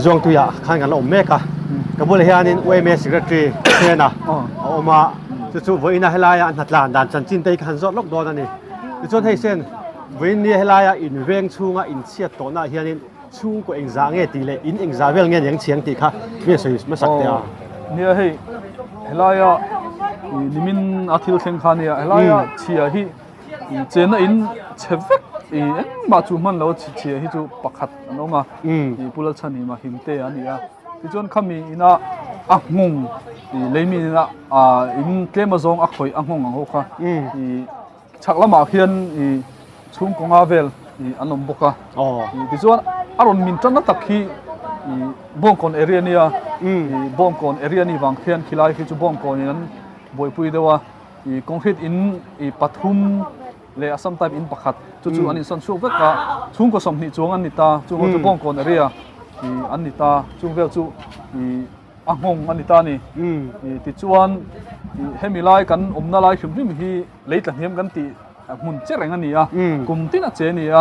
Zuangtuiah khan kan la awm mek a, ka bulah hianin yma Secretary Sena a awm a, chu chu vawiina helaia a hnatlan dan chanchin te hi ka han zawt lawk dawn a ni. Tichuan hei Sen, vawiin nia helaia in veng chhunga inchhiat tawhnaah hianin chhungkaw engzah nge tih leh in engzah vel nge niang chhiang tih kha mi a sawi hmasak teh a. Nia hei helaia nimin a thil thleng kha nia helaia chhia hi Chenna in chhe vek i engmah chu hman lo chhia hi chu pakhat an awm a i Pu Lalchhanhima Himte a ni a tichuan khami ina a nghawng i leimi ina ah in tlem azawng a khawih a nghawng ang ho kha i chhak lamah khian i chhungkawnga vel i an awm bawk a tichuan a rawn min tanna tak hi i Bawngkawn area nia i Bawngkawn area ni vang khian khilai khi chu Bawngkawn in an buaipui deuh a. I concrete in i pathum leh Assam type in pakhat chu chu an insawn chhuak vek a, chhungkaw 20 chuang an ni ta, chung ho chu Bawngkawn area i an ni ta, chung vel chu i a nghawng a ni ta a ni. I tichuan i hemi lai kan awmna lai hrim hrim hi lei tla hniam kan tih hmun che reng a ni a, kum tin a che a ni a,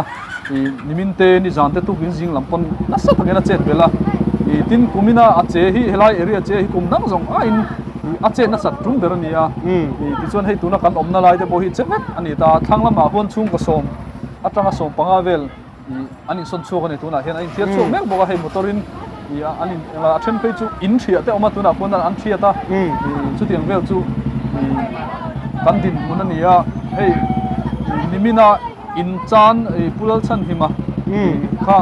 ih nimin te nizan te tukin zing lam pawn nasa takin a chet belh a, ih tin kumina a che hi helai area che hi kum dang zawng aiin ih a chet nasat tum ber a ni a, ih tichuan hei tuna kan awmna lai te pawh hi che vek a ni ta, thlang lamah huan chhungkaw sawm atanga 15 vel. Ih an insawn chhuak a ni tunah hian an inthiar chhuak mek bawk a hei motor in ih an in a then phei chu in thiah te a awm a tunah khuan an thiat a ih chutiang vel chu ih kan dinhmun a ni a hei ih nimina in chan ih Pu Lalchhanhima ih kha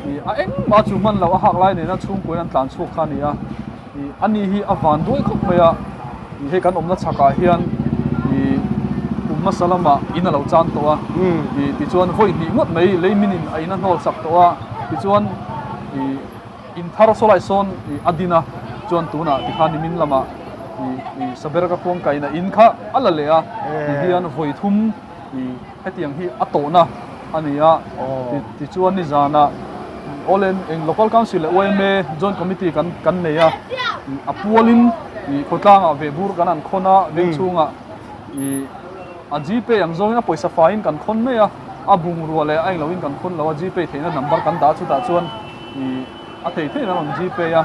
ih a engmah chu hman loh a hak lai nena chhungkuain an tlan chhuak kha a ni a. Ih ani hi a van duai khawp mai a, ih hei kan awmna chhakah hian ih kum hmasa lamah in a lo chan tawh a, ih tichuan vawi hnih ngawt mai lei min in a in a hnawl sak tawh a, tichuan ih in thar saw lai sawn ih a din a, chuan tunah tikhan nimin lamah ih ih Saberga khuangkaina in kha a la leh a, ti hian vawi thum ih Hetiang hi a tawhna a ni a, tichuan nizanah Awle eng Local Council leh yma Joint Committee kan kan nei a, a pualin ih khawtlangah vehbur kan han khawn a, veng chhungah ih a Gpay ang zawngin a pawisa faiin kan khawn mai a, a bungrua leh a engloin kan khawn lo a, Gpay theihna number kan dah a chutah chuan ih a thei theiin an rawn Gpay a,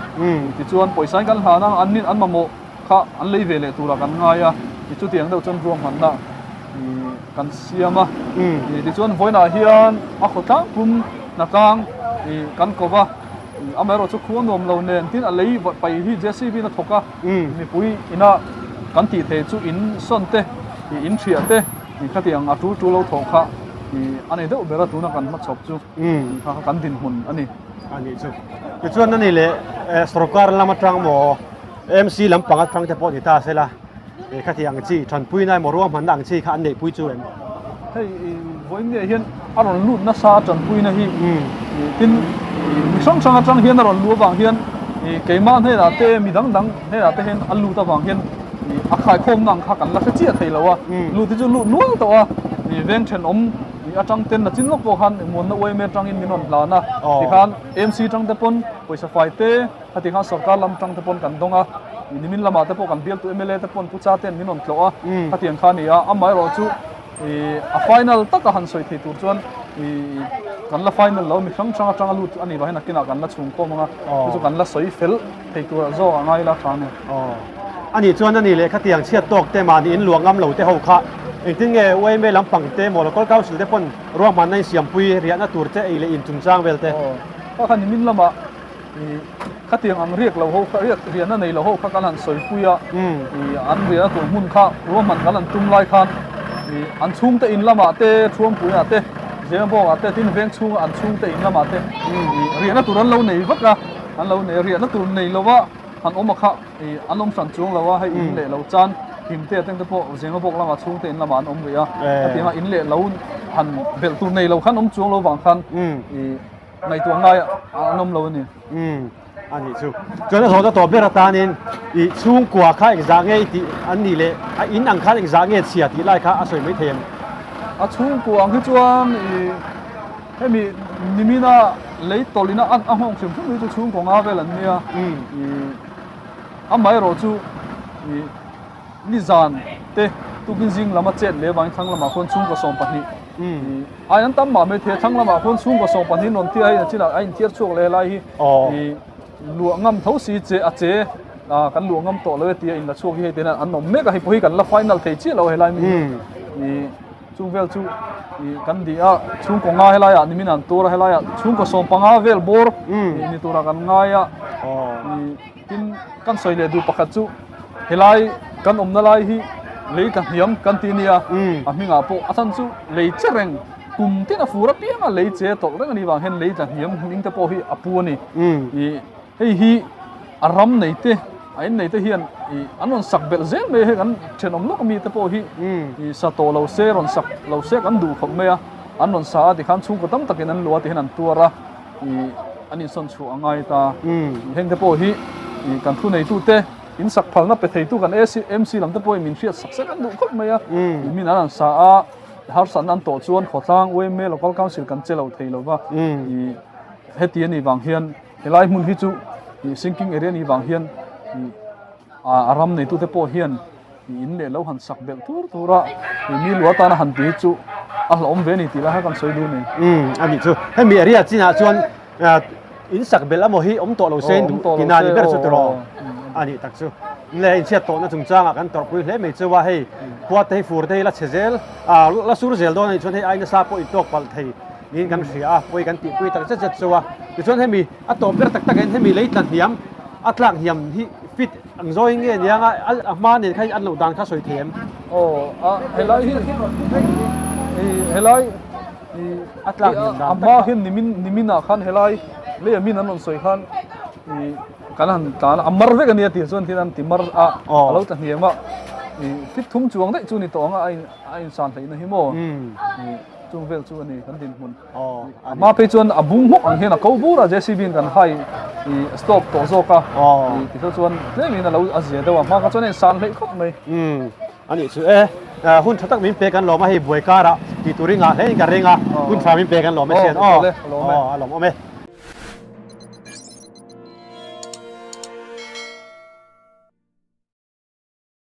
tichuan pawisain kan hlan a, an an mamawh kha an lei ve leh turah kan ngai a, chutiang deuh chuan ruahmanna kan siam a. Tichuan vawiinah hian a khawtlang pum hnatlang kan ko va, amaherawh chu khua nuam lo nen tin a lei pai hi JCB in a thawk a, mipui ina kan tih theih chu in sawn te, in thiah te khatiang a tul tul lo thawh kha a ni deuh ber a tuna kan hmachhawp chu kha kan dinhmun a ni. A nih chu. Tichuan a ni leh sorkar lam atang maw? MC lampang atang te pawh ni ta sela, eh khati ang chi tanpuina emaw ruahmanna ang chi kha an neihpui chu em? Hei vawiin hian a rawn lut nasa a tanpuina hi tin mi hrang hrang atang hian a rawn luh avang hian keimah hnenah te mi dang dang hnenah te hian a lut avang hian a khaikhawmna ang kha kan la hre chiah thei lo a, lut hi chu lut nual tawh a, veng thenawm atang ten nachin lawk pawh khan muanna yma atangin min rawn hlan a, tikhan MC atang te pawn pawisa fai te. Heti khan sorkar lam tang te pawn kan dawng a, nimin lamah te pawh kan bialtu mla te pawn Pu Cha ten min rawn tlawh a, khatiang kha a ni a, amaherawh chu a final taka han sawi thei tur chuan kan la final lo, mi hrang hrang atanga lut a nih vang hian nakinah kan la chhung khawm ang a, chu chu kan la sawi fel thei turah zawk a ngai la tha a ni. A nih chuan a ni leh khatiang chhiat tawk te mahni in luah ngam lo te ho kha engtin nge yma lampang te maw local council te pawn ruahmanna in siampui riahna tur te ei leh in chungchang vel te. Kha kha nimin lamah Khatiang ang riak lo ho kha, riak riahna nei lo ho kha kan han sawipui a, an riahna tur hmun kha ruahman kan han tum lai khan an chhungte in lamah te, Thuampuiah te, Zemabawkah te, tin veng chhunga an chhungte in lamah te riahna tur an lo nei vak a, an lo nei a, riahna tur nei lova han awm a kha an awm hran chuang lo a, hei in leh lo chan himte atang te pawh Zemabawk lamah chhungte in lamah an awm rih a, khatianga in leh lo han belh tur nei lo khan awm chuang lo vang khan Ngaihtuah ngai an awm lo a ni. Umm a nih chu. Chuan a zawhna tawh ber atanin i chhungkua kha engzah nge i tih an nih leh a in ang khan engzah nge chhia tih lai kha a sawi mai thei em? A chhungkua ang hi chuan i hemi nimina lei tawlh ina a nghawng hrim hrim hi chu chhungkaw nga vel an nia. I amaherawh chu i. Nizan te Tukin zing lama chet leh avangin thlang lamah khuan chhungkaw 12 ih ai an tam mah mai thei a, thlang lamah khuan chhungkaw 12 rawn tia hei chinah a inthiar chhuak leh helai hi ih luah ngam tho si che a che ah kan luah ngam tawh lo e tia inla chhuak hi hei te hian an awm mek a, hei pawh hi kan la final thei chiah lo helai mi hi ih chung vel chu ih kan di a chhungkaw nga helaiah nimin an tur a helaiah chhungkaw 15 vel bawr ih ni turah kan ngai a ih. Tin, kan sawi leh duh pakhat chu helai kan awmna lai hi lei tla hniam kan ti nia, a hmingah pawh a chhan chu lei che reng kum tin a fur apiang a lei che tawlh reng a nih vang hian lei tla hniam hming te pawh hi a pu a ni. Ih hei hi a ram nei te a in nei te hian ih an rawn sak belh zel mai a, hei kan thenawm lawk ami te pawh hi ih sa tawh lo se rawn sak lo se kan duh khawp mai a, an rawn sa a tikhan chhungkaw tam takin an luah a ti hian an tuar a. Ih an insawn chhuah a ngai ta. Heng te pawh hi ih kan thu neitute in sak phalna pe theitu kan AC MC lam te pawhin min hriat sak sek an duh khawp mai a. Ih min an han sa a, harsatna an tawh chuan khawtlang yma Local Council kan che lo thei lo va. Ih heti a nih vang hian helai hmun hi chu ih sinking area a nih vang hian ih a ram neitute pawh hian In leh lo han sak belh tur tur a, ih mi lu atana han ti hi chu a hlauhawm ve a ni tih lai kha kan sawi dun ni. Umm a nih chu. Hemi area chinah chuan in sak belh amaw hi awm tawh lo se in duh tihna a ni ber chu tiraw a nih tak chu. Le inchhiat tawhna chungchangah kan tawrhpui hle mai chu a, hei khua te hi fur te hi la chhe zel a, la sur zel dawn a nih chuan hei ai nasa pawh intawk palh thei niin kan hria a, pawi kan tihpui tak zet zet chu a. Tichuan hemi a tawp ber tak takin hemi lei tla hniam a tlak hniam hi fit Ang zawi nge nia nga a hma nen kha an loh dan kha sawi thei em? Aw a helai hi helai a tlak hniam dan a hma hian nimin nimin ah khan helai lei a min an rawn sawi khan ih kan han tlan a a mar vek a nia tih chuan thil an ti mar a a lo tla hniam a ih fit thum chuang daih chu ni tawh ang a a insan hleihna hi maw ih chung vel chu a ni kan dinhmun. A hma phei chuan a bung hmawk ang hian a ko bur a, JCB in kan hai ih stop tawh zawk a, ih tikha chuan tlem in a lo a zia deuh a, hma kha chuan a insan hleih khawp mai. Umm a nih chu e, hun tha tak min pe kan lawm a, hei buai karah tih tur i ngah hle in ka ring a, hun tha min pe kan lawm e sian aw, aw a lawm awm e.